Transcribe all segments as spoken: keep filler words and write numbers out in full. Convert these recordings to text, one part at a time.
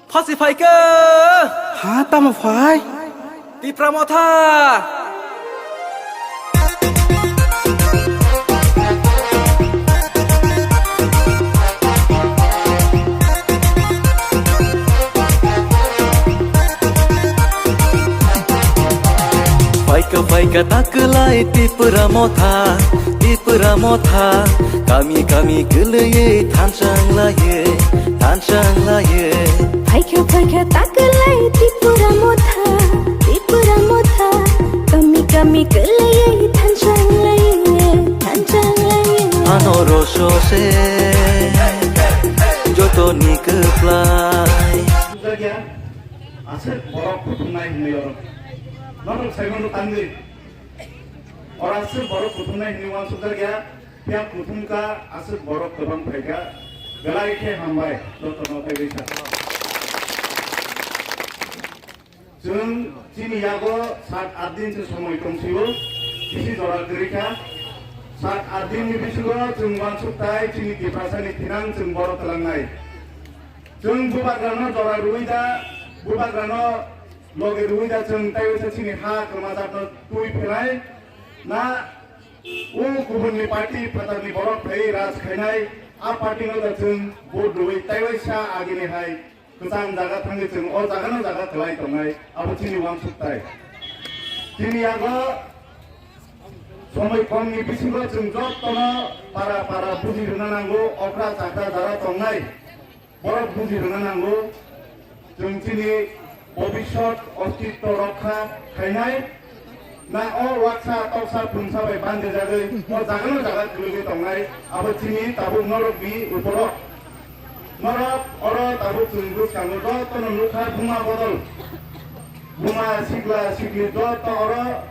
Phasi phaikha. Ha, tamo phai? Tipra Motha. Phaikha phaikha takwlai Tipra Motha, Tipra Motha, kami kami kwlwiwi thanchang laiwi, thanchang laiwi. Phaikha phaikha takwlai Tipra Motha, Tipra Motha, kami kami kwlwiwi thanchang laiwi, thanchang laiwi. Ano rosose jotoni kwplai. Aswk borok kuthumnai hinwi oro. Norok saimano tangwi. Oro aswk borok kuthumnai hinwi uansukjak ya. Phiya kuthumkha aswk borok kwbang phaikha. Belai khe hambai. Jotono tei risa. Chwng chini yago sat at din se somoi tongsio. Bisi jora kwrwikha. Sat at din ni bisingo chwng uansukthai chini Tiprasani thinang chwng borok twlangnai. Chwng bubagrano jora rwui da, bubagrano loge rwui da chwng tei wngsa chini ha kwmajakno twi phelai na o kubunni party phatarni borok phaiwi raj khainai, a party no da chwng vote rwui tei waisa agini hai kwchang jaga thangwi chwng o jagano jaga kwlai tongnai, abo chini uansukthai. Chini yago somoi komni bisingo chwng jotono para para buji rwna nango, okra chakra jara tongnai. Borok buji rwna nango, chwng chini bobiswt ostitto rokha khainai na o waksa toksa phungsa bai bandejagwi o jagano jaga kwlwigwi tongnai, abo chini tabuk norokni uporo. Norok oro tabuk chwng bwskango jotono nukha buma bodol. Buma sikla sikli joto oro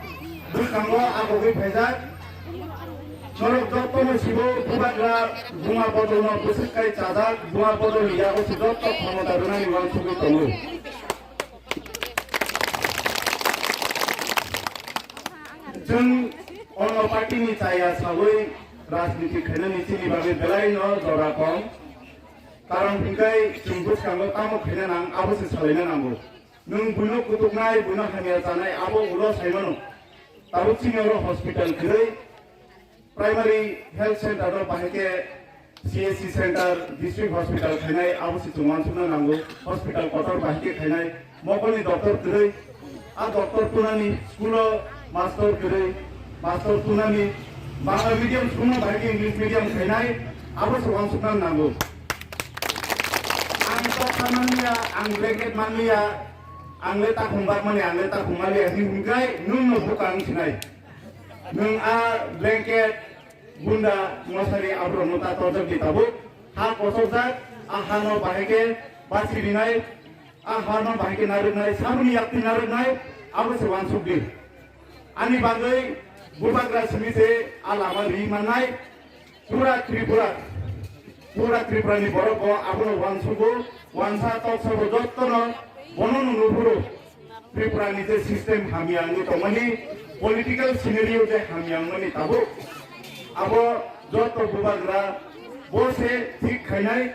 bwskango agogwi phaijak. Norok jotono sibo bubagra buma bodolno bwswk kai chajak, buma bodolni yago se joto khomota rwnani uansugwi tongo. Chwng ono party ni chaya sawi rajniti khainani chini bagwi belaino jora kong. Karon hwnkhe chwng bwskango tamo khaina nang abo se salaina nango. Nwng buino kutuknai, buino hamya chanai, abo ulo saimano. Tabuk chini oro hospital kwrwi, primary health center no bahai khe C H C center, district hospital khainai, abo se chwng uansukna nango. Hospital kotor bahai khe khainai, mokolni doctor kwrwi, a doctor tunani, school o master kwrwi, master tunani, Bangla medium school no bahai khe English medium khainai, abo se uansukna nango. Ang toksa manliya, ang blanket manliya, ang le takhum bakmani, ang le takhum manliya hinwi hwnkhai nwng no bukang sinai. Nwng a blanket, bunda, mosari aborok no ta torjak di tabuk. Ha kosokjak, a ha no bahai khe basi rinai, a ha no bahai khe narwknai, saboni yakti narwknai, abo se uansuk di. Ani bagwi bubagra simi se a lama ri mannai. Pura Tripura, pura Tripura ni borok bo abono uansugo, uansa toksa bo jottono bono no nuphuru. Tripura ni je system hamya wngwi tongmani, political scenario je hamya wngmani tabuk, abo jotto bubagra bo se thik khainai.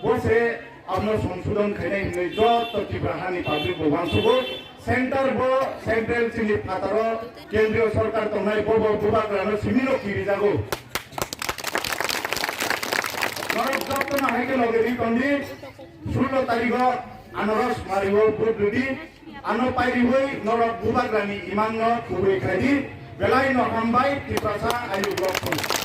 Bo se abono songsodon khainai hinwi joto Tripura hani public bo uansugo. Center bo, central chini phataro kendriyo sorkar tongnai, bo bo bubagrano simino kirijago. Norok jotono hai khe loge ri tongdi, sullo tarigo Anaros Mario vote rwdi. Ano pairiwi norok bubagrani imangno kubui khaidi, belaino hambai Tiprasa ayuk rok thung.